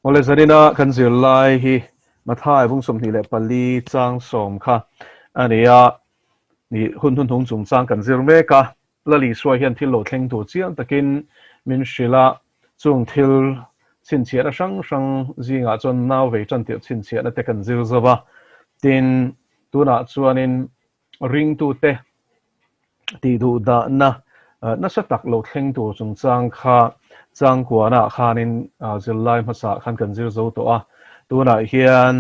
Awle zanina kan zirlai hi Mathai bung 24 chang 10 kha a ni a, ni hun hnuhnung chungchang kan zir mek a, Lal Isua hian thil lo thleng tur chiang takin min hrilh a, chung thil chhinchhiahna hrang hrang zingah chuan nau vei tan tirh chhinchhiahna te kan zir zo va, tin tunah chuanin ringtute tih duh dahna nasa tak lo thleng tur chungchang kha changkuanah khanin zirlai hmasa khan kan zir zo tawh a, tunah hian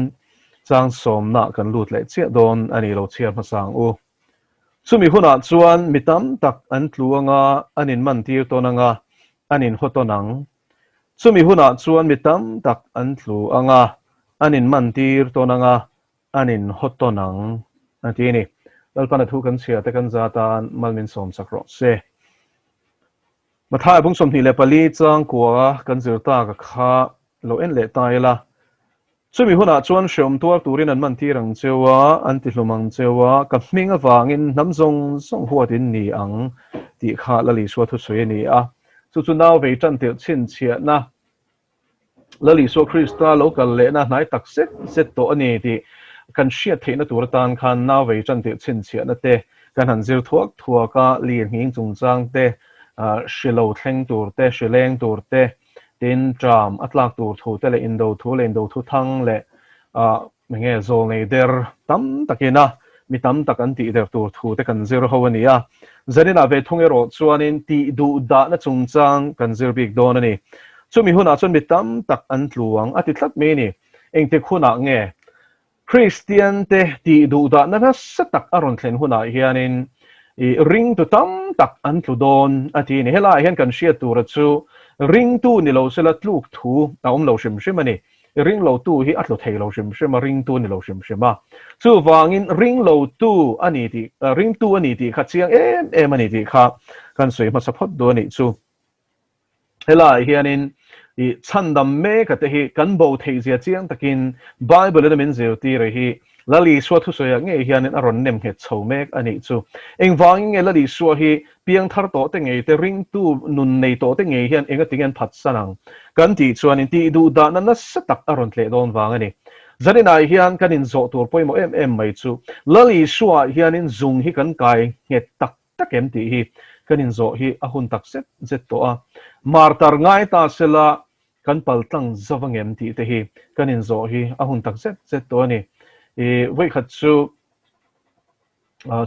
chang sawmna kan lut leh chiah dawn a ni lo chhiar hmasa ang u. Chumi hunah chuan mi tam tak an tlu anga an inmantir tawn anga an inhaw tawn ang. Chumi hunah chuan mi tam tak an tlu anga an inmantir tawn anga an inhaw tawn ang, a ti a ni. Lalpana thu kan chhia te kan za tan mal min sawm chak rawh se. Mathai bung 24 changkua kan zir tak a kha lo en leh ta ila. Chumi hunah chuan hreawm tuar turin an mantir ang cheu a, an tihlum ang cheu a, ka hming avangin hnam zawng zawng huat in ni ang tih kha Lal Isua thusawi a ni a. Chu chu nau vei tan tirh chhinchhiahna Lal Isua Krista lo kal lehna hnai tak zet zet tawh a ni tih kan hriat theihna tur atan khan nau vei tan tirh chhinchhiahna te kan han zir thuak thuak a, lirnghing chungchang te, hri lo thleng tur te, hri leng tur te, tin ṭam a tlak tur thu te leh indo thu leh indo thu thang leh eng nge zawlnei der tam takin a mi tam tak an tih der tur thu te kan zir ho a ni a. Zaninah ve thung erawh chuanin tih duh dahna chungchang kan zir bik dawn a ni. Chumi hunah chuan mi tam tak an tlu ang a ti tlat mai a ni. Engtik hunah nge Kristian te tih duh dahna nasa tak a rawn thlen hunah hianin i ringtu tam tak an tlu dawn a ti a ni. Helaiah hian kan hriat tura chu ringtu ni lo sela tluk thu a awm lo hrim hrim a ni. Ring lotu hi a tlu thei lo hrim hrim a, ringtu ni lo hrim hrim a. Chuvangin ring lotu a ni tih, ringtu a ni tih kha chiang em em a ni tih kha kan sawi hmasa phawt duh a nih chu. Helaiah hianin i chhandam mek a te hi kan bo theih zia chiang takin Bible in a min zirtir a hi Lal Isua thusawiah ngei hianin a rawn nem nghet chho mek a nih chu. Engvangin nge Lal Isua hi piangthar tawh te ngei te ringtu nun nei tawh te ngei hian engatinge an phatsan ang kan tih chuanin tih duh dahna nasa tak a rawn tleh dawn vang a ni. Zaninah hian kan inzawh tur pawimawh em em mai chu Lal Isua hianin zung hi kan kai nghet tak tak em tih hi kan inzawh hi a hun tak zet zet tawh a, martar ngai ta sela kan pal tlang zauh angem tih te hi kan inzawh hi a hun tak zet zet tawh a ni. I vawikhat chu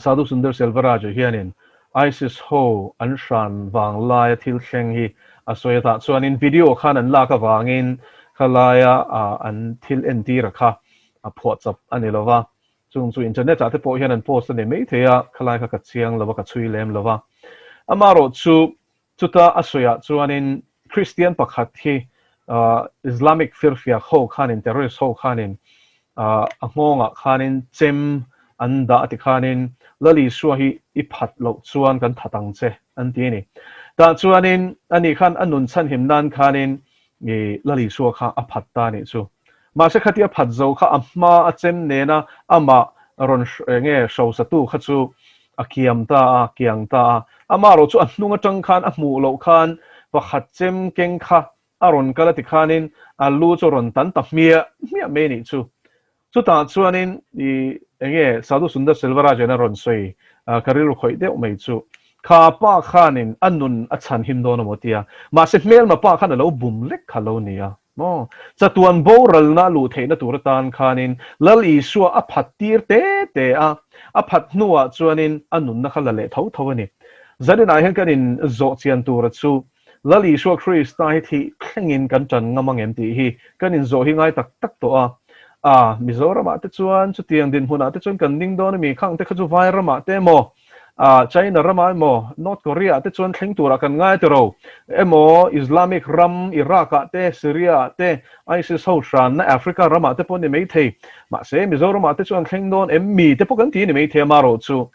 Sadhu Sundar Selvaraj hianin ISIS ho an hran vang laia thil thleng hi a sawi a tah chuanin video khan an lak avangin khalaia an thil entir a kha a phuahchawp a ni lova, Chung chu internet ah te pawh hian an post a ni mai thei a, khalai kha ka chiang lo a, ka chhui lem lo a. Amaherawh chu chuta a sawiah chuanin Christian pakhat hi Islamic firfiak ho khanin, terrorist ho khanin a nghawngah khanin chem an dah a ti khanin Lal Isua hi i phat loh chuan kan that ang che an ti a ni. Tah chuanin ani khan a nun chhanhim nan khanin Lal Isua kha a phat ta a nih chu. Mahse khatia phat zo kha a hma a chem nena amah rawn nge hrosatu kha chu a kiam ta a, kiang ta a. Amah erawh chu a hnung atang khan a hmuh loh khan pakhat chem keng kha a rawn kal a ti khanin a lu chu a rawn tan ta hmiah hmiah mai a nih chu. Chutah chuanin i enge Sadhu Sundar Selvaraj-a'n a rawn sawi ka rilru khawih deuh mai chu kha pa khanin a nun a chhan him dawn amaw tia mahse hmelma pa khan a lo bum lek kha lo ni a maw chatuan boralna a luh theihna tur atan khanin Lal Isua a phat tir te te a a phat hnuah chuanin a nunna kha la leh tho tho a ni. Zaninah hian kan in zawh chian tura chu Lal Isua Krista hi thih thlengin kan ṭan ngam ang em tih hi kan inzawh hi ngai tak tak tawh a. A, Mizoramah te chuan chutiang dinhmunah te chuan kan ding dawn a mi, khang te kha chu vai ramah te emaw, a, China ramah emaw, North Korea ah te chuan thleng turah kan ngai tiro emaw, Islamic ram Iraq ah te, Syria ah te, ISIS ho hranna Africa ramah te pawh ni maithei. Mahse, Mizoramah te chuan thleng dawn em mi te pawh kan ti a ni maithei a, marawh chu.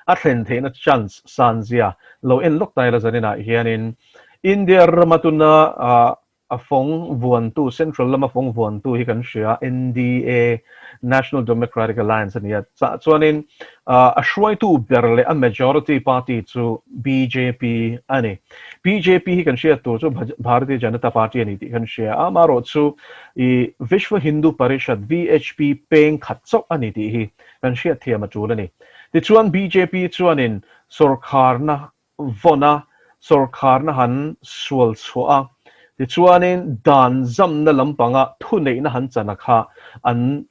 A thlen theihna chance san zia lo en lawk ta ila zaninah hianin India rama tuna ah. a fawng vuantu, Central lama fawng vuantu hi kan hria, NDA, National Democratic Alliance a ni a. Chah chuanin a hruaitu ber leh a majority party chu bjp a ni. Bjp hi kan hriat tur chu Bharatiya Janata Party a ni tih kan hria a, amaherawhchu i Vishwa Hindu Parishad, VHP, peng khat chauh a ni tih hi kan hriat thiam a tul a ni. Tichuan bjp chuanin sawrkharna vawn a, sawrkharna han sual chhuah a, tichuanin dan zamna lampanga thuneihna han chana kha an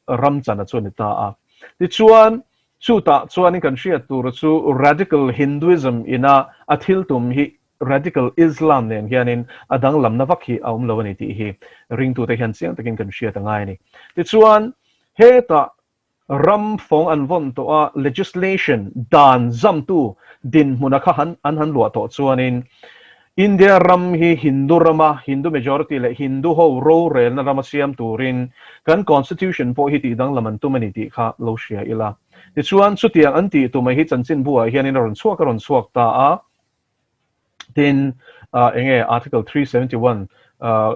ram chana chu a ni ta a. Tichuan, chutah chuanin kan hriat tur chu Radical Hinduism ina a thil tum hi Radical Islam nen hianin a danglamna vak hi a awm lo a ni tih hi ringtute hian chiang takin kan hriat a ngai a ni. Tichuan, hetah Ram fawng an vawn tawh a, legislation, dan zamtu dinhmuna kha han an han luah tawh chuanin India ram hi Hindu rama, Hindu majority leh Hindu ho rorelna rama siam turin kan constitution pawh hi tihdanglam an tum a ni tih kha lo hria ila. Tichuan chutiang an tih tumah hi chanchinbu ah hianin a rawn chhuak a rawn chhuak ta a. Tin, enge Article 371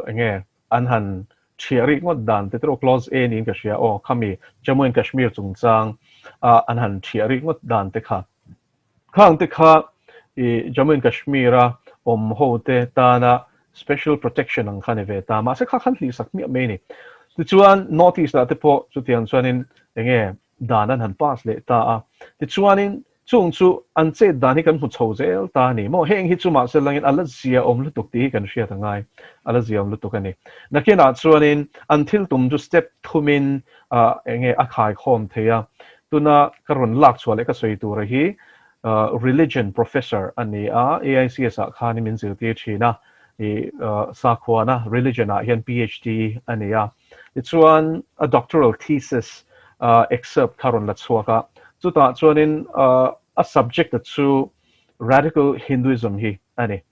enge an han Chhiah rih ngawt dan te erawh Clause A niin ka hria aw, khami Jammu and Kashmir chungchang a an han chhiah rih ngawt dan te kha. Khang te kha i Jammu and Kashmir a awm ho te tana special protection ang kha ni ve ta, mahse kha khan hlih sak miah mai a ni. Tichuan North East ah te pawh chutiang chuanin enge dan an han pass leh ta a, tichuanin Chung chu an chet dan hi kan hmu chho zel ta a ni maw? Heng hi chu mahse langin a la ziaawm lutuk tih hi kan hriat a ngai, a la ziaawm lutuk a ni. Nakinah chuanin an thil tum chu step thumin eng nge a khaikhawm thei a, tuna ka rawn lak chhuah leh ka sawi tura hi religion professor a ni a, AICS ah khanin min zirtir thin a, ih sakhuana religion ah hian PhD a ni a. Tichuan a doctoral thesis excerpt kha rawn la chhuak a, chutah chuanin a subject a chu Radical Hinduism hi a ni.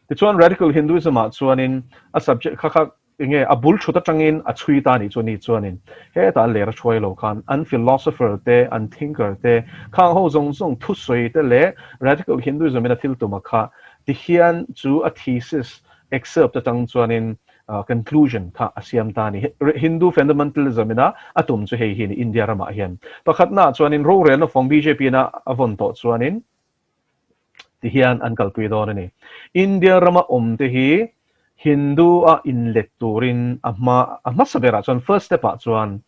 Tichuan Radical Hinduism ah chuanin a subject kha kha enge a bul thut atangin a chhui ta nih chu ni chuanin hetah a ler a hruai lo khan an philosopher te, an thinker te, khang ho zawng zawng thusawi te leh Radical Hinduism in a thil tum a kha tihian chu a thesis excerpt atang chuanin conclusion kha a siam ta a ni. Hindu fundamentalism ina a tum chu hei hi a ni India ramah hian. Pakhatnaah chuanin rorelna fawng bjp ina a vawn tawh chuanin tihian an kalpui dawn a ni. India rama awmte hi Hindu a inlet turin a hma a hmasa berah chuan first step ah chuan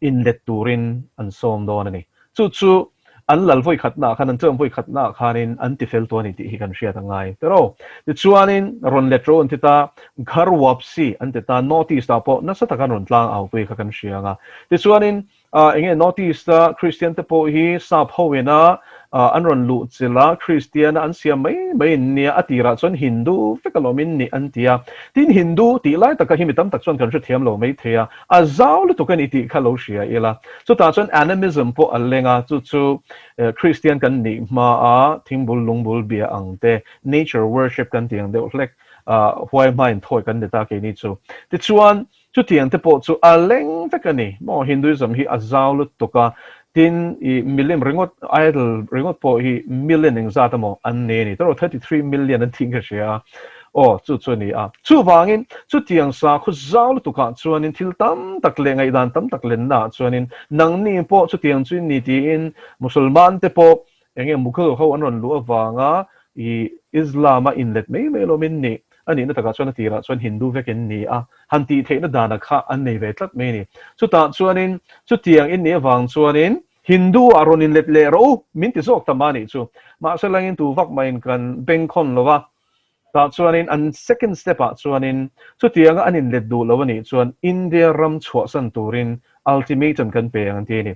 inlet turin an sawm dawn a ni. Chu chu an lal vawi khatnaah khan, an term vawi khatnaah khanin an ti fel tawh a ni tih hi kan hriat a ngai ber aw. Tichuanin rawn let ro an ti ta, Ghar Wapsi an ti ta, North East ah pawh nasa taka an rawn tlang au pui kha kan hria ang a. Tichuanin eng nge North East a Christian te pawh hi sap ho ina an rawn luh chilh a, Christian a an siam mai mai in nia, a tirah chuan Hindu vek alawm in nih an ti a. Tin Hindu tih lai taka hi mi tam tak chuan kan hrethiam lo mai thei a, A zau lutuk a ni tih kha lo hria ila. Chutah chuan animism pawh a leng a, chu chu Kristian kan nih hmaa thingbul lungbul bia ang te, nature worship kan tih ang deuh hlek huai hmain thawi kan ni ta keini chu. Tichuan, chutiang te pawh chu a leng vek a ni maw? Hinduism hi a zau lutuk a, tin i milim ringawt, idol ringawt pawh hi million engzat emaw an nei a ni. Tawrh 33 million an tih ka hria a. Aw, chu chu a ni a. Chuvangin, chutiang sakhaw zau lutukah chuanin thil tam tak leh ngaihdan tam tak lennaah chuanin nangni pawh chutiang chu in ni tiin Musulman te pawh eng nge Mughal ho an rawn luh avanga i Islam a inlet mai mai alawm in nih a nihna takah chuan a tirah chuan Hindu vek in ni a, han tih theihna dana kha an nei ve tlat mai a ni. Chutah chuanin chutiang in nih avang chuanin Hindu ah rawn inlet leh rawh u min ti zawk ta mah nih chu. Mahse langin tu vak mahin kan bengkhawn lo va. Tah chuanin an second step ah chuanin chutianga an inlet duh lo a nih chuan India ram chhuahsan turin ultimatum kan pe ang an ti a ni.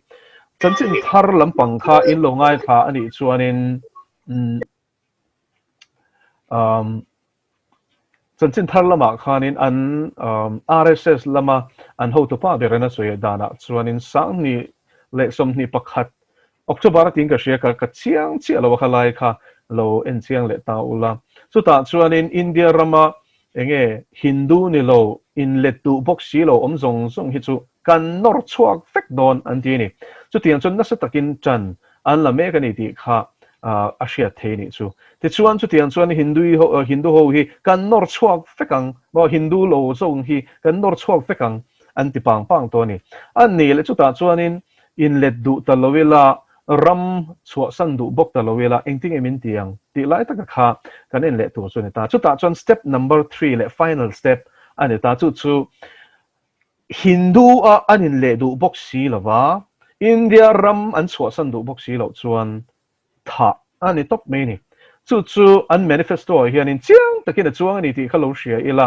Chanchin thar lampang kha in lo ngaithla a nih chuanin umm chanchin thar lamah khanin an RSS lama an hotupa berin a sawi danah chuanin Sanghnih leh 21 October a tiin ka hria ka ka chiang chiah lo a kha lai kha lo en chiang leh ta ula. Chutah chuanin India rama enge Hindu ni lo inlet duh bawk si lo awm zawng zawng hi chu kan nawr chhuak vek dawn an ti a ni. Chutiang chuan nasa takin tan an la mek a ni tih kha a hriat thei nih chu. Tichuan chutiang chuan Hindu ho Hindu ho hi kan nawr chhuak vek ang maw Hindu lo zawng hi kan nawr chhuak vek ang an ti pang pang tawh a ni. A ni leh chutah chuanin inlet duh ta lo ila ram chhuahsan duh bawk ta lo ila engtinge min ti ang tih lai taka kha kan en leh tur chu a ni ta. Chutah chuan step number three leh final step a ni ta. Chu chu Hindu a an inleh duh bawk si lova, India ram an chhuahsan duh bawk si loh chuan thah a ni tawp mai a ni. Chu chu an manifesto ah hianin chiang takin a chuang a ni tih kha lo hria ila.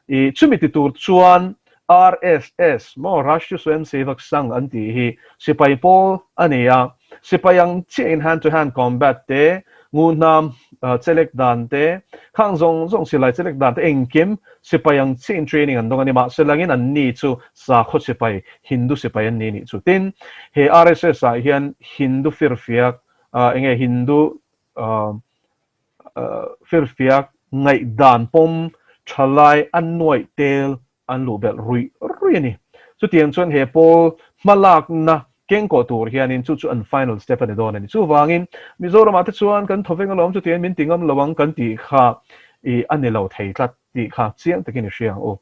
I chumi ti tur chuan RSS maw Rashtriya Swayamsevak Sangh an tih hi sipai pawl a ni a, sipai ang chiahin hand to hand combat te, nguhnam chelek dan te, khang zawng zawng silai chelek dan te engkim sipai ang chiahin training an dawng a ni. Mahse langin an ni chu sakhaw sipai, Hindu sipai an ni nih chu. Tin, he RSS ah hian Hindu firfiak, enge Hindu firfiak ngaihdan pawm thalai a nuaih tel an luh belh ruih ruih a ni. Chutiang chuan he pawl hmalakna kengkawh tur hianin chu chu an final step a ni dawn a ni. Chuvangin Mizoramah te chuan kan thawveng alawm chutiang min ti ngam lo ang kan tih kha i a ni lo thei tlat tih kha chiang takin i hria ang u.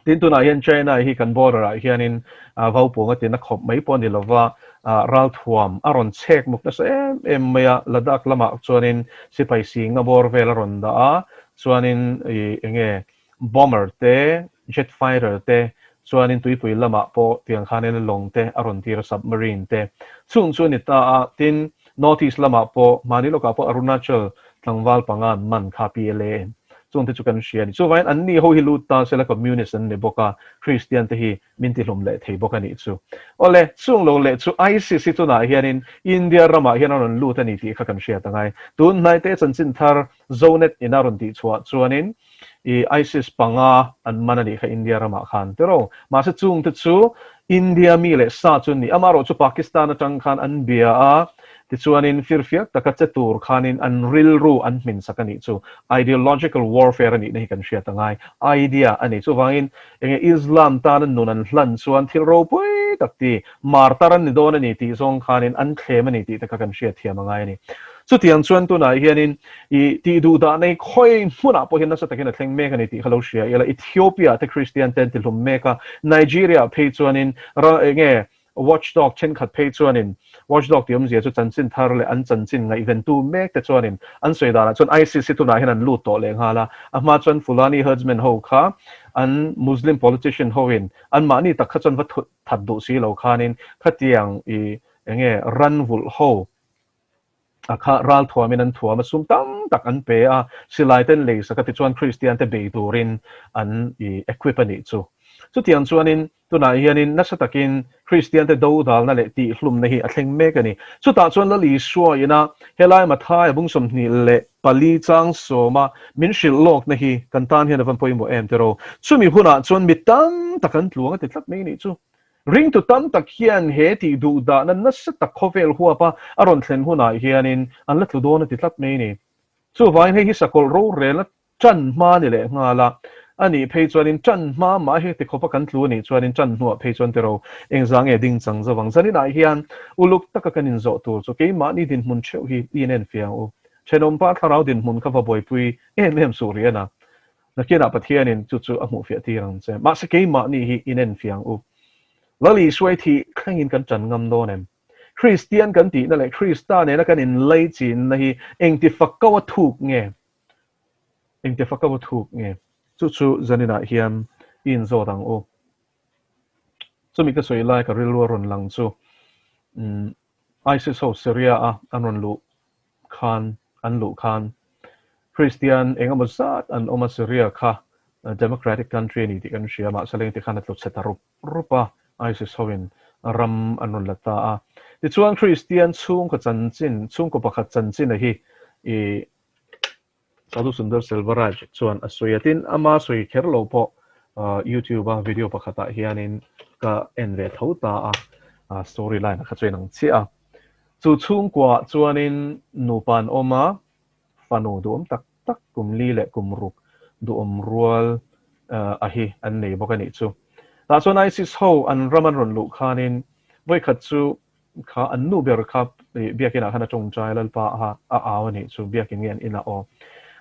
Tin tunah hian China hi kan border ah hianin vaupung a tina khawp mai pawh a ni lova, ralthuam a rawn chhek muk nasa em em mai a, Ladakh lamah chuanin sipai sing a bawr vel a rawn dah a, chuanin i enge Bomber te, jet fighter te, chuanin tuipui lamah pawh tiang khanin lawng te a rawn tir a, submarine te. Chung chu a ni ta a, tin, North East lamah pawh, mahni lawkah pawh Arunachal tlangval panga an man kha PLA in. Chung te chu kan hria a ni. Chuvangin anni ho hi lut ta sela Communist an ni bawk a, Christian te hi min tihlum leh thei bawk a nih chu. Awle, chung lo leh chu ISIS hi tunah hianin India ramah hian a rawn lut a ni tih kha kan hriat angai. Tun hnaite chanchin thar Zonet in a rawn tihchhuah chuanin i ISIS panga an man a nih kha India ramah khan tiraw. Mahse chungte chu India mi leh sa chu an ni. Amaherawh chu Pakistan atang khan an bia a, tichuanin firfiak taka che tur khanin an rilru an hmin sak a nih chu. Ideological warfare a nihna hi kan hriat a ngai. Idea a ni. Chuvangin enge Islam tana nun an hlan chuan thil ropui tak ti martar an ni dawn a ni tih zawng khanin an thlem a ni tih te kha kan hriat thiam a ngai a ni. Chutiang chuan tunah hianin i tih duh dah nei khawi hmunah pawh hian nasa takin a thleng mek a ni tih kha lo hria ila. Ethiopia te Kristian te an ti hlum mek a, Nigeria phei chuanin ra enge Watchdog thenkhat phei chuanin Watchdog tih awmzia chu chanchin thar leh an chanchin ngaihventu mek te chuanin an sawi danah chuan ISIS hi tunah hian an lut tawh leh nghal a, a hma chuan Fulani herdsmen ho kha an Muslim politician hoin anmahni tak kha chuan va that duh si lo khanin khatiang i enge ran vulh ho a kha ral thuamin an thuam a, sum tam tak an pe a, silai ten lei sak a tichuan Kristian te bei turin an i equip a nih chu. Chutiang chuanin tunah hianin nasa takin Kristian te dodalna leh tihhlumna hi a thleng mek a ni. Chutah chuan Lal Isua ina helai Mathaia bung 24 chang sawma min hrilh lawkna hi kan tan hian a van pawimawh em tiraw? Chumi hunah chuan mi tam tak an tluang a ti tlat mai nih chu. Ringtu tam tak hian he tih duh dahna nasa tak khawvel huapa a rawn thlen hunah hianin an la tlu dawn a ti tlat mai a ni. Chuvangin hei hi sakawlh rorelna ṭan hma ni leh nghal a, a nih phei chuanin ṭan hma mah hi tikhawpa kan tlu a nih chuanin ṭan hnuah phei chuan tiro engzah nge ding chang zo ang. Zaninah hian uluk taka kan inzawh tur chu keimahni dinhmun theuh hi i inenfiah ang u. Thenawmpa thlarau dinhmun kha va buaipui em em suh rih a na. Nakinah Pathianin chu chu a hmuhfiah tir ang che. Mahse keimahni hi inenfiah ang u. Lal Isuai thih thlengin kan ṭan ngam dawn em? Kristian kan tihna leh Krista nena kan inlaichinna hi engti fakau a thuk nge? Engti fakau a thuk nge? Chu chu zaninah hian i inzawt ang u. Chumi ka sawi lai ka rilru a rawn lang chu ISIS ho Syria a an rawn luh khan an luh khan Kristian eng emaw zat an awm a, Syria kha democratic country a ni tih kan hria, mahse leng te khan a tlu chhe ta rup rup a, ISIS hoin ram an rawn la ta a. Tichuan Kristian chhungkaw chanchin, chhungkaw pakhat chanchin a hi i Sadhu Sundar Selvaraj chuan a sawi a, tin ama sawi kher lo pawh YouTube a video pakhatah hianin ka en ve tho ta a, story line a kha chuan ang chiah a. Chu chhungkuaah chuanin nupa an awm a, fanu duhawm tak tak kum li leh kum ruk duhawm rual a hi an nei bawk a nih chu. Tah chuan ISIS ho an ram an rawn luh khanin vawikhat chu kha an nu ber kha biakin ah khan a tawngtai Lalpa a a au a nih chu biakin nge an inah aw.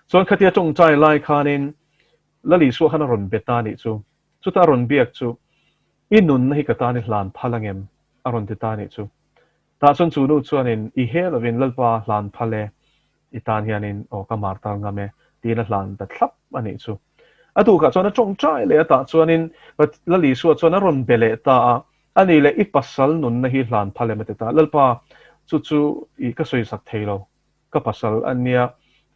Chuan khatia tawngtai lai khanin Lal Isua khan a rawn be ta a nih chu. Chuta a rawn biak chu I nunna hi ka tan i hlan phal angem? a rawn ti ta a nih chu. Tah chuan chu nu chuanin i he lovin Lalpa hlan phal e, i tan hianin aw ka mar tar ngam e tiin a hlan ta thlap a nih chu. A tukah chuan a tawngtai leh a tah chuanin Lal Isua chuan a rawn be leh ta a, A nih leh i pasal nunna hi hlan phal em a ti ta. Lalpa chu chu i ka sawisak thei lo, ka pasal a nia,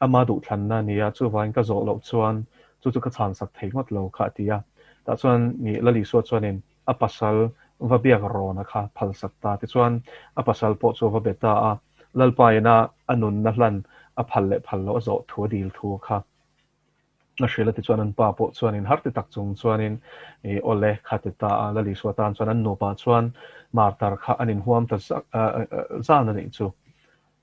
ama duhthlanna a nia, chuvangin ka zawh loh chuan chu chu ka chhansak thei ngawt lo kha a ti a. Tah chuan i Lal Isua chuanin a pasal va biak rawna kha phalsak ta. Tichuan a pasal pawh chu a va be ta a, Lalpa ina a nunna hlan a phal leh phal loh a zawh thu a dil thu kha a hrilh a. Tichuan an pa pawh chuanin har ti tak chung chuanin i awle kha ti ta a, Lal Isua tan chuan an nupa chuan martar kha an inhuam ta zan a nih chu.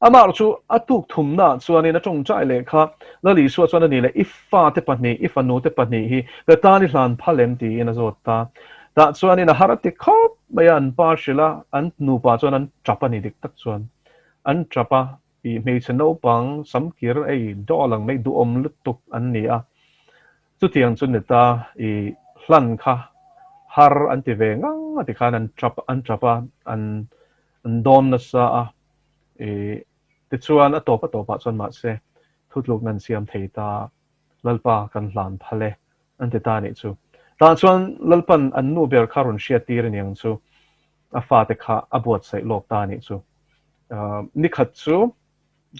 Amah chu a tuk thumnaah chuanin a tawngtai leh kha, Lal Isua chuan a ni leh, I fate pahnih, i fanute pahnih hi ka tan i hlan phal em? tiin a zawt ta. Tah chuanin a har a ti khawp mai a, an pa hrilh a, an nupa chuan an tap a ni dik tak chuan. An tap a, i hmeichhe naupang samkir ei dawl ang mai duhawm lutuk an ni a. Chutiang chu ni ta, i hlan kha har an ti ve ngang a tikhan an tap an tap a, an dawn nasa a. I tichuan a tawp a tawpah chuan mahse thutlukna an siam thei ta, Lalpa kan hlan phal e an ti ta anih chu. Tah chuan Lalpan an nu ber kha rawn hriat tir aniang chu a fate kha a buatsaih lawk ta anih chu. Nikhat chu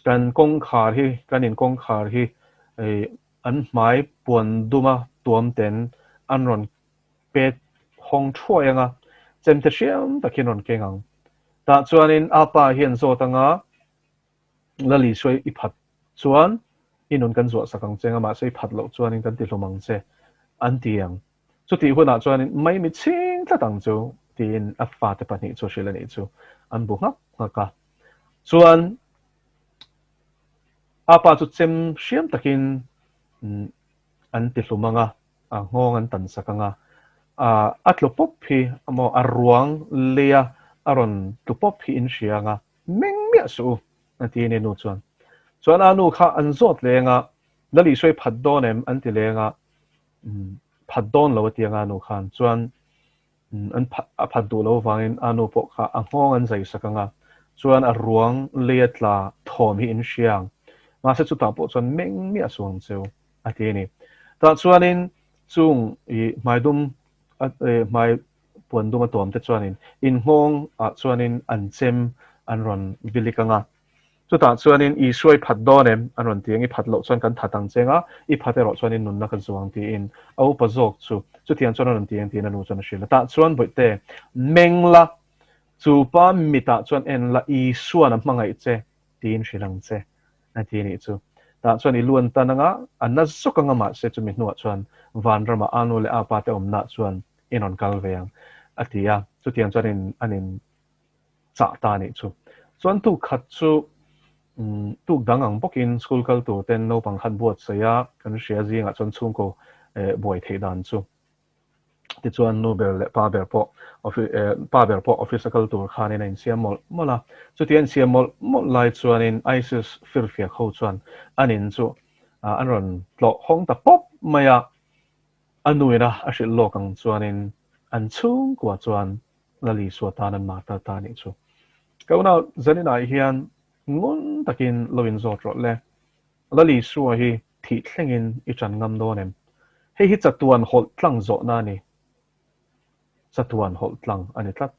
kan kawngkhar hi kan in kawngkhar hi an hmai puan duma tuam ten an rawn pet hawng thuai anga chemte hriam takin rawn keng ang. Tah chuanin a pa hian zawt anga Lal Isua i phat chuan i nun kan zuah sak ang che anga mahse i phat loh chuanin kan ti hlum ang che an ti ang. Chutih hunah chuanin maimi chhing tlat ang chu tiin a fate pahnih chu a hrilh a nih chu an bu nghak nghak a. Chuan a pa chu chem hriam takin an ti hlum anga a nghawng an tan sak ang a, a tlu pawp hi emaw a ruang leia a rawn tlu pawp hi in hria ang a, meng miah suh u a ti a ni nu chuan. Chuan a nu kha an zawt leng a, Lal Isua i phat dawn em? an ti leng a, phat dawn lo a ti ang a nu khan. Chuan an a phat duh lo avangin a nu pawh kha a nghawng an zai sak ang a, chuan a ruang leia tla thawm hi in hria ang. Mahse chutah pawh chuan meng miah suh ang cheu. a ti a ni. Tah chuanin chung i hmai dum a hmai puan dum a tuam te chuanin inhmawng ah chuanin an chem an rawn vilik ang a. Chutah chuanin Isua i phat dawn em? an rawn ti ang, i phat loh chuan kan that ang che anga, i phat erawh chuanin nunna ka zuang tiin a upa zawk chu chutiang chuan a rawn ti ang tiin a nu chuan a hrilh a. Tah chuan Bawihte, meng la, chu pa mitah chuan en la, Isua'n a hmangaih che tiin hrilh ang che a ti a nih chu. Tah chuan i lu an tan anga, a na zawk anga mahse chumi hnuah chuan vanramah a nu leh a pa te awmnaah chuan in rawn kal ve ang a ti a, chutiang chuan in an in chah ta a nih chu. Chuan tuk khat chu tuk dang ang bawkin school kal tur ten naupang khan buatsaih a, kan hria zingah chuan chhungkaw buai theih dan chu. Tichuan nu ber leh pa ber pawh pa ber pawh office a kal tur khanin a insiam mawlh mawlh a. Chuti a insiam mawlh mawlh lai chuanin ISIS firfiak ho chuan an in chu an rawn tlawh hawng ta pawp mai a. A nuin a a hrilh lawk ang chuanin an chhungkua chuan Lal Isua tan an mah ta ta a nih chu. Ka unau Zaninah hian ngun takin lo inzawt rawh le. Lal Isua hi thih thlengin i ṭan ngam dawn em? Hei hi chatuan hawlh tlang zawhna a ni. Chatuan hawlh tlang a ni tlat.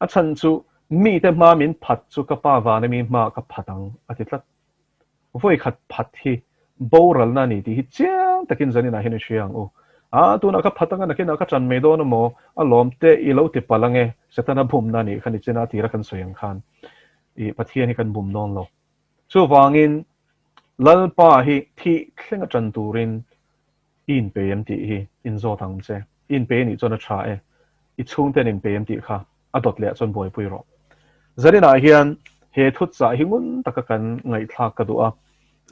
A chhan chu mite hma min phat chu ka pa vana mi hma ka phat ang a ti tlat. Vawi khat phat hi boralna a ni tih hi chiang takin zaninah hian i hria ang u. A, tunah ka phat anga nakinah ka ṭan mai dawn emaw a lawm te i lo ti palh ange, Setana bumna a nih kha nichina a tira kan sawi ang khan i Pathian hi kan bum dawn lo. Chuvangin Lalpa hi thih thleng a tan turin i inpe em tih hi inzawt ang che. I inpe anih chuan a tha e. I chhungte an inpe em tih kha a dawt leh ah chuan buaipui rawh. Zaninah hian he thutchah hi ngun taka kan ngaihthlak ka duh a.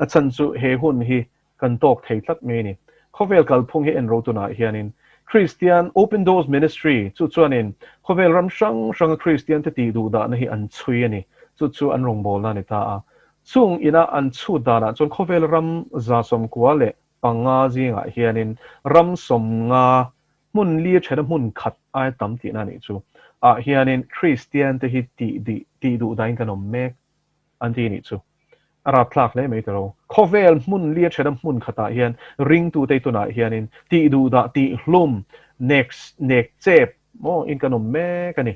A chhan chu he hun hi kan tawk thei tlat mai a ni. Khawvel kalphung hi en ro tunah hianin Kristian Open Doors Ministry chu chuanin khawvel ram hrang hranga Kristian te tih duh dahna hi an chhui a ni. Chu chu an rawngbawlna a ni ta a. Chung ina an chhut danah chuan khawvel ram 95 zingah hianin ram 50 hmun li thena hmun khat ai tam tihna a nih chu. Ah hianin Kristian te hi tih dih tih duh dahin kan awm mek an ti a nih chu. A rapthlak hle mai tiro. Khawvel hmun li thena hmun khatah hian ringtute tunah hianin tih duh dah tih hlum nek nek chep maw in kan awm mek a ni.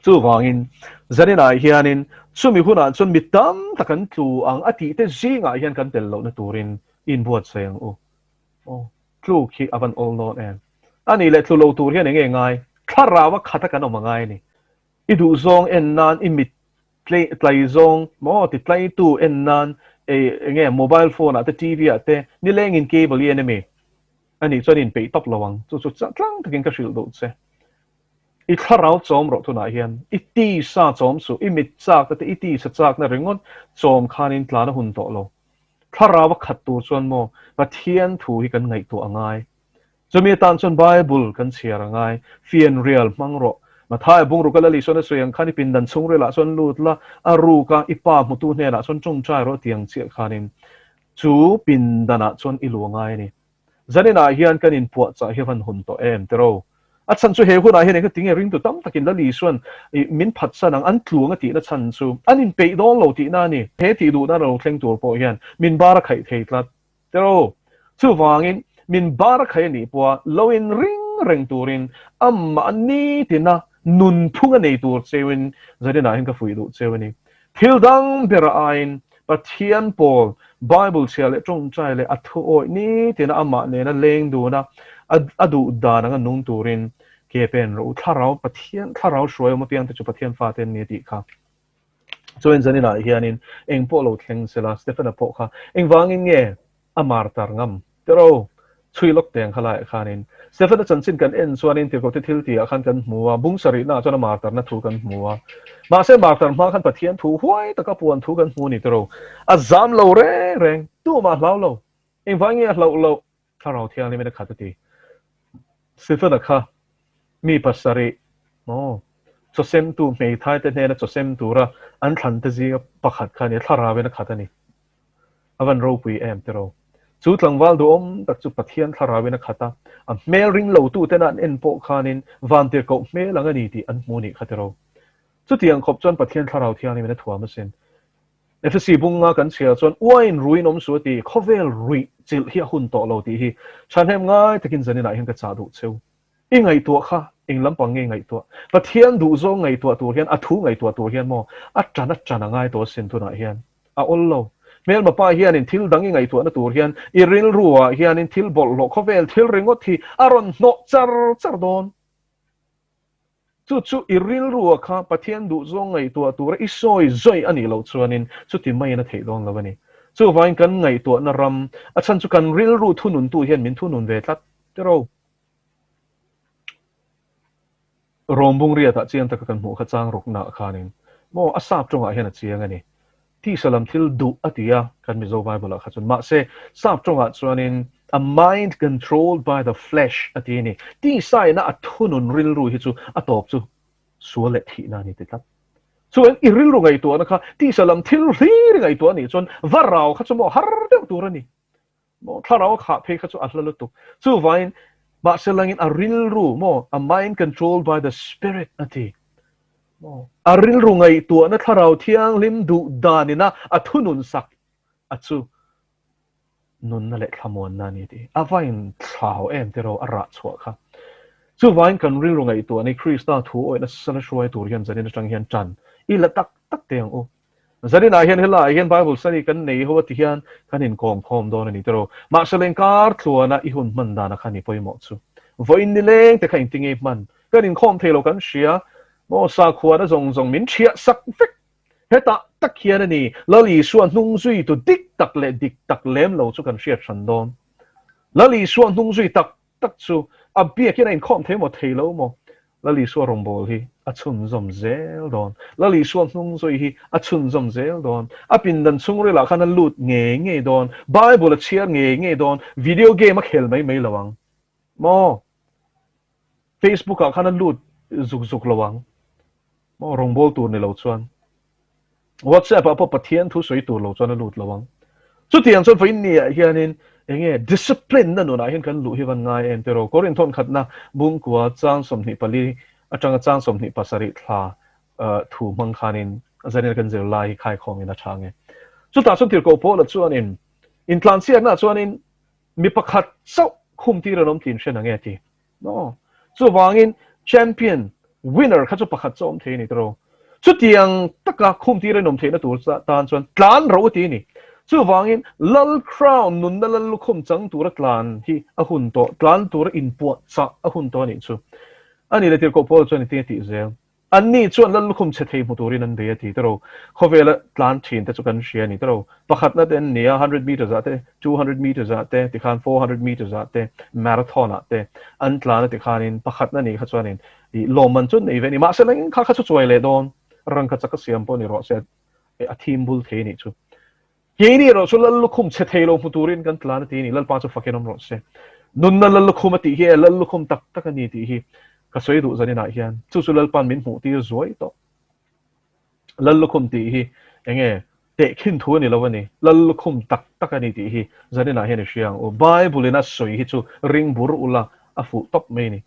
Chuvangin zaninah hianin chumi hunah chuan mi tam tak an tlu ang a tih te zingah hian kan tel lohna turin inbuatsaih ang u. Aw, tluk hi a van awl dawn em. A nih leh tlu lo tur hian eng nge ngai? Thlarau a khata kan awm a ngai a ni. I duhzawng en nan i mit tlai zawng maw ti tlaitu en nan eng nge mobile phone ah te TV ah te nilengin cable i en emi? A nih chuan i inpeih tawp lo ang. Chu chu tlang takin ka hrilh duh che. I thlarau chawm rawh tunah hian i tisa chawm suh, i mit chakna te i tisa chakna ringawt chawm khanin tlan a hun tawh lo. Thlarau a khat tur chuan maw Pathian thu hi kan ngaihtuah a ngai. Chumi atan chuan Bible kan chhiar a ngai. Fianrial hmang rawh. Mathaia bungruk a la Lisuan a sawi ang khan i pindan chhungrilah chuan lut la, a ruk a, i pa hmutu hnenah chuan tawngtai rawh tiang chiah khanin chu pindanah chuan i lu a ngai a ni. Zaninah hian kan inpuahchah hi a van hun tawh em tiro? A chhan chu he hunah hian engati nge ringtu tam takin Lal Isuan min phatsan ang, an tluang a tihna chhan chu an inpeih dawn lo tihna a ni. He tih duhna lo thleng tur pawh hian min bar a khaih thei tlat tiro? Chuvangin min bar a khaih a nih pawha lo inring reng turin amah nitina nunphung a nei tur cheuin zaninah hian ka fuih duh cheu a ni. Thil dang bera aiin Pathian pawl Bible chhia leh tawngtai leh a thu awih nitin a amah nena leng dun a, a duh dan anga nung turin ke pen rawh u. Thlarau Pathian thlarau hruai awm apiang te chu Pathian fate an ni a tih kha. Chuan zaninah hianin eng pawh lo thleng sela Stephen-a pawh kha engvangin nge a martar ngam tiro chhui lawk teng kha laiah khanin Stephen-a chanchin kan en chuanin tirhkohte thil tihah khan kan hmu a, bung sarihnaah chuan a martarna thu kan hmu a. Mahse martar hma khan Pathian thu huai taka puan thu kan hmu a ni tiro. A zam lo reng reng, tumah hlau lo. Engvai nge a hlauh loh? Thlarau Thianghlimin a khat a ti. Stephen-a kha mi pasarih maw chawsemtu hmeithaite hnena chawsem tura an thlante zinga pakhat kha a ni a, thlarauin a khat a ni. A van ropui em tiro. Chu tlangval duhawm tak chu Pathian thlarauin a khat a, a hmel ring lo tuten an en pawh khanin vantirhkoh hmel ang a ni tih an hmu nih kha tiro. Chutiang khawp chuan Pathian thlarau thianghlimin a thuam asin. Efesi bunga kan chhiar chuan uain ruiin awm suh a ti, khawvel ruih chilh hi a hun tawh lo tih hi thahnem ngai takin zaninah hian ka chah duh cheu. I ngaihtuah kha eng lampang nge ngaihtuah? Pathian duhzawng ngaihtuah tur hian, a thu ngaihtuah tur hian maw a tan a tan a ngai tawh asin tunah hian. A awl lo. Hmelma pa hianin thil dang i ngaihtuahna tur hian i rilruah hianin thil bawlhhlawh khawvel thil ringawt hi a rawn hnawh char char dawn. Chu chu i rilruah kha Pathian duhzawng ngaihtuah tura i sawi zawi a nih loh chuanin chuti maiin a theih dawn lo a ni. Chuvangin kan ngaihtuahna ram, a chhan chu kan rilru thununtu hian min thunun ve tlat tiro. Rawmbung riatah chiang taka kan hmuh kha chang rawknaah khanin maw a sap tawngah hian a chiang a ni. Tisa lam thil duh a ti a kan Mizo Bible-ah kha chuan. Mahse, sap tawngah chuanin a mind controlled by the flesh a ti a ni. Tisa ina a thunun rilru hi chu a tawp chu sual leh thihna a ni ti tlat. Chuan i rilru ngaihtuahna kha tisa lam thil hlir i ngaihtuah a nih chuan va rau kha chu maw har deuh tur a ni. Maw thlarau a khah phei kha chu a hla lutuk. Chuvain mahse langin a rilru maw a mind controlled by the spirit a ti. Maw a rilru ngaihtuahna thlarau thianghlim duh danina a thunun sak a chu nunna leh thlamuanna a ni ti. A vain thlau em tiraw a rah chhuah kha. Chuvain kan rilru ngaihtuahna hi Krista thu awihna sala hruai tur hian zanin atang hian tan i la tak tak teh ang u. Zaninah hian helaiah hian Bible study kan nei ho a ti hian kan inkawm khawm dawn a ni tiraw. Mahse lengkar tluana i hun hman dana kha ni pawimawh chu. Vawiin ni leng te kha engti nge hman? Kan inkhawm thei lo kan hria maw? Sakhuana zawng zawng min thiah sak vek. Hetah tak hian a ni Lal Isua hnung zui tu dik tak leh dik tak lem lo chu kan hriat hran dawn. Lal Isua hnung zui tak tak chu a biakin a inkhawm thei maw thei lo maw? Lal Isua rawngbâwl hi a chhunzawm zêl dâwn. Lal Isua hnung zui hi a chhunzawm zêl dâwn. A pindan chhungrilah khan a lût ngei ngei dâwn. Bible a chhiar ngei ngei dâwn. Video game a khel mai mai lo ang. Maw? Facebook ah khan a lût zuk zuk lo ang. Maw? Rawngbâwl tûr ni lo chuan. WhatsApp ah pawh Pathian thu sawi tur lo chuan a lut lo ang. Chutiang chuan vawiin ni ah hianin enge discipline na nunah hian kan luh hi van ngai em tiraw? Korin thawn khatna Bungkua chang 24 atanga chang 27 thla thu hmang khanin zanin kan zir lai hi khaikhawmin a tha nge. Chutah chuan tirhkoh Paula chuanin intlansiakna chuanin mi pakhat chauh khum tir an awm tlin hre nange a ti. No. Chuvangin champion, winner kha chu pakhat chu awm thei a ni tiraw. Chutiang taka khum tir a inawm theihna tur tan chuan tlan ro ti a ni. Chuvangin Lal crown nunna lal lukhum chang tura tlan hi a hun tawh, tlan tura inpuah chah a hun tawh a nih chu. A ni le tirhkoh Paul chuan engtin a tih zel? Anni chuan lal lukhum chhe thei hmu turin an bei a ti tiraw. Khawvela tlan thin te chu kan hria a ni tiraw. Pakhatna te an ni a, hundred meters ah te, 200 meters ah te, tikhan 400 meters ah te, marathon ah te an tlan a tikhanin pakhatna nih kha chuanin ih lawmman chu an nei ve a ni. Mahse leng kha kha chu chuai leh dawn, rangka chak a siam pawh ni rawh se a thim bul thei a nih chu. Keini erawh chu lal lukhum chhe thei lo hmu turin kan tlan a ti a ni. Lalpa chu fakin awm rawh se. Nunna lal lukhum a tih hi e, lal lukhum tak tak a ni tih hi ka sawi duh zaninah hian chu chu Lalpa'n min hmuh tir zuai tawh. Lal lukhum tih hi enge tehkhin thu a ni lo a ni. Lal lukhum tak tak a ni tih hi zaninah hian i hria ang u. Bible in a sawi hi chu ring bur ula a fuh tawp mai a ni.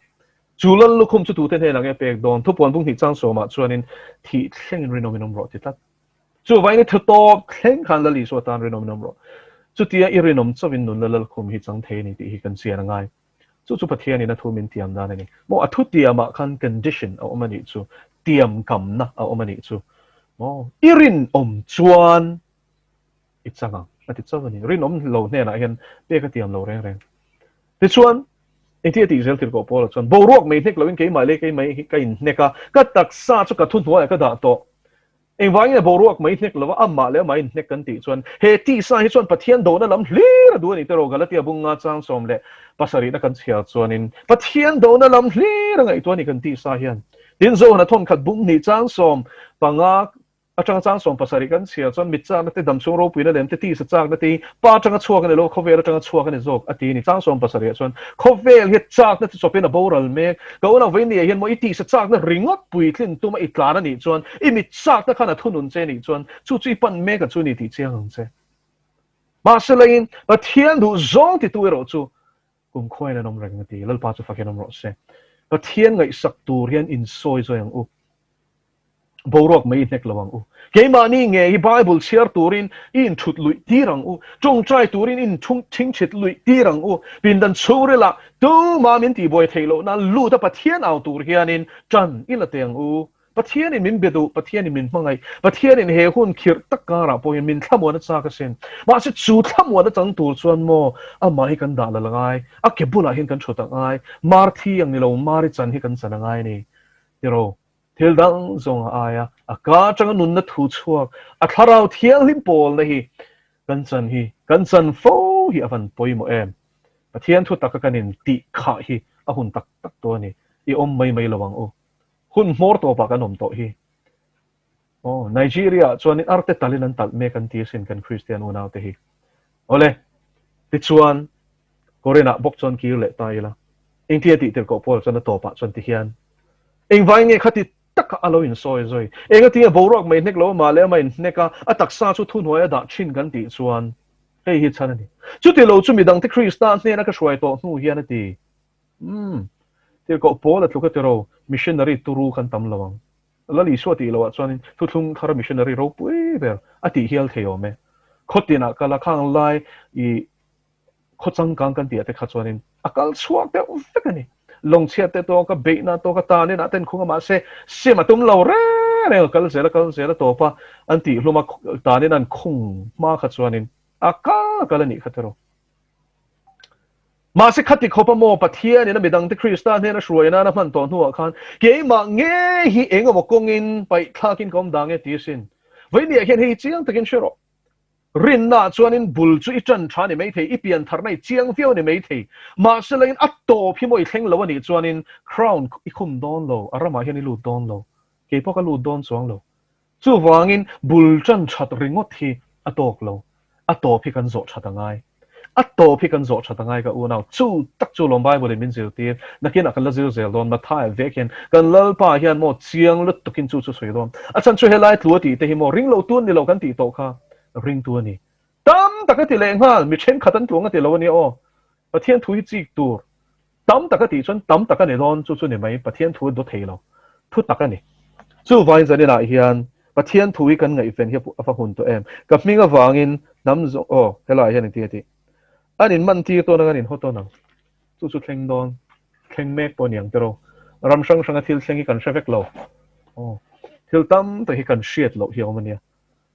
Chu lal lukhum chu tute hnenah nge pek dawn? Thupuan bung hnih chang sawmah chuanin thih thlengin rinawmin awm rawh ti tlat. Chuvain i thu tawp thleng khan Lal Isua tan rinawmin awm rawh. Chutia i rinawm chauhin nun la lalkhum hi chang thei a ni tih hi kan chian a ngai. Chu chu Pathianin a thu min tiam dan a ni. Maw a thu tiamah khan condition a awm a nih chu, tiam kamna a awm a nih chu. Maw i rinawm chuan i chang ang a ti chauh a ni. Rinawm lo hnenah hian pek a tiam lo reng reng. Tichuan, engtin a tih zel tirhkoh Paula chuan, Boruak mai hnek loin keimah leh keimah hi ka inhnek a, ka taksa chu ka thuhnuaiah ka dah tawh. Engvangin a boruak mai hnek lova amah leh amah inhnek kan tih chuan he tisa hi chuan Pathian dona lam hlir a duh a ni tiraw Galatia bunga chang 17na kan chhiar chuanin Pathian dona lam hlir a ngaihtuah a ni kan tisa hian. Tin Zohana thawnkhat bung hnih chang 15 atanga chang 70 kan chhiar chuan mit chakna te damchhung ropuina lem te tisa chakna te hi pa atanga chhuak a ni lo khawvel atanga chhuak a ni zawk a ti a ni. Chang 70 ah chuan khawvel hi chakna te chawpin a boral mek. Ka unau vei nia hian maw i tisa chakna ringawt puitlin tuma i tlan a nih chuan i mit chakna khan a thunun che a nih chuan chu chu i pan mek a chu ni tih chiang ang che. Mahse leiin Pathian duh zawng titu erawh chu kum khuain an awm reng a ti. Lalpa chu fakin awm rawh se. Pathian ngaihsak tur hian insawi zawi ang u. Boruak mai i hnek lo ang u. Keimahni nge hi Bible chhiar turin i inthut luih tir ang u. Tawngtai turin i inthingthit luih tir ang u. Pindan chhungrilah tumah min tihbuai theih lohna lut a Pathian au tur hianin tan i la teh ang u. Pathianin min be duh, Pathianin min hmangaih, Pathianin he hun khirh tak karah pawhin min thlamuan a chak asin. Mahse chu thlamuan a chang tur chuan maw amah hi kan dah la la ngai, a ke bulah hian kan thut a ngai, mar thi ang ni lo, mar i chan hi kan chan a ngai a ni. Tiraw? Thil dang zawng a aia a ka atanga nunna thu chhuak, a thlarau thianghlim pawlna hi kan chan hi, kan chan fo hi a van pawimawh em? Pathian thu taka kan in tih khah hi a hun tak tak tawh a ni. I awm mai mai lo ang u. Hun hmawr tawpah kan awm tawh hi. Aw, Nigeria ah chuanin arte talin an talh mek an ti asin kan Kristian unaute hi. Awle, tichuan Korinah bawk chuan kir leh ta ila. Engtia tih tirhkoh Paul chuan a tawpah chuan ti hian, Engvai nge khati taka a lo insawi zui? Engatinge boruak mai hnek lo amah leh amah inhnek a, a taksa chu thuhnuai a dah thin kan tih chuan hei hi chhan a ni. Chuti lo chu midangte Krista hnena ka hruai tawh hnu hian a ti. Umm, tirhkoh Paul a tluk a tiro, missionary turu kan tam lo ang. Lal Isua tih loah chuanin thuthlung thar missionary ropui ber a tih hial thei awm e. Khawtinah kal a khang lai i khaw changkang kan tih ah te kha chuanin a kal chhuak deuh vek a ni. Lawngchhiat te tawk a, beihna tawk a, tanin ah ten khung a mahse sim a tum lo reng reng a kal zel a kal zel a tawp a an tih hlum a tanin an khung hma kha chuanin a kal a kal a nih kha tiraw. Mahse khati khawp a maw Pathianin a midangte Krista hnena hruai nana hman tawh hnuah khan keimah ngei hi eng emaw kawngin paihthlakin ka awm dang e ti asin. Vawinia hian hei chiang takin hre rawh. Rinna chuanin bul chu i ṭan ṭha ni maithei, i pian tharna i chiang viau ni maithei. Mahse lain a tawp hi maw i thleng lo a nih chuanin crown i khum dawn lo, a ramah hian i lut dawn lo. Kei pawh ka lut dawn chuang lo. Chuvangin bul ṭan ṭhat ringawt hi a tawk lo, a tawp hi kan zawh ṭhat a ngai. A tawp hi kan zawh ṭhat a ngai ka unau. Chu tak chu lawm Bible in min zirtir. Nakinah kan la zir zel dawn. Matthai vek hian kan Lalpa hian maw chiang lutukin chu chu sawi dawn. A chhan chu helai tlu a tih te hi maw ring lo tu an ni lo kan tih tawh kha ring tu a ni. Tam tak a ti leh nghal, mi thenkhat an tluang a ti lo a nia aw. Pathian thu hi chik tur tam tak a tih chuan tam tak a ni dawn, chu chu ni mai, Pathian thu a daw thei lo, thu tak a ni. Chuvangin zaninah hian Pathian thu hi kan ngaihven hi a va hun tawh em? Ka hming avangin hnam zawng, aw helaiah hian engtin a tih? An inman tir tawn ang, an inhaw tawn ang. Chu chu thleng dawn, thleng mek pawh a ni ang tiraw? Ram hrang hranga thil thleng hi kan hre vek lo. Aw, thil tam tak hi kan hriat loh hi a awm a nia.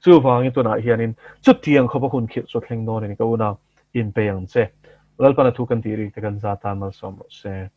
Chuvangin tunah hianin chutiang khawpa hun khirh chu a thleng dawn a ni ka unau, inpei ang che. Lalpana thu kan tih rik te kan za tan malsawm rawh se.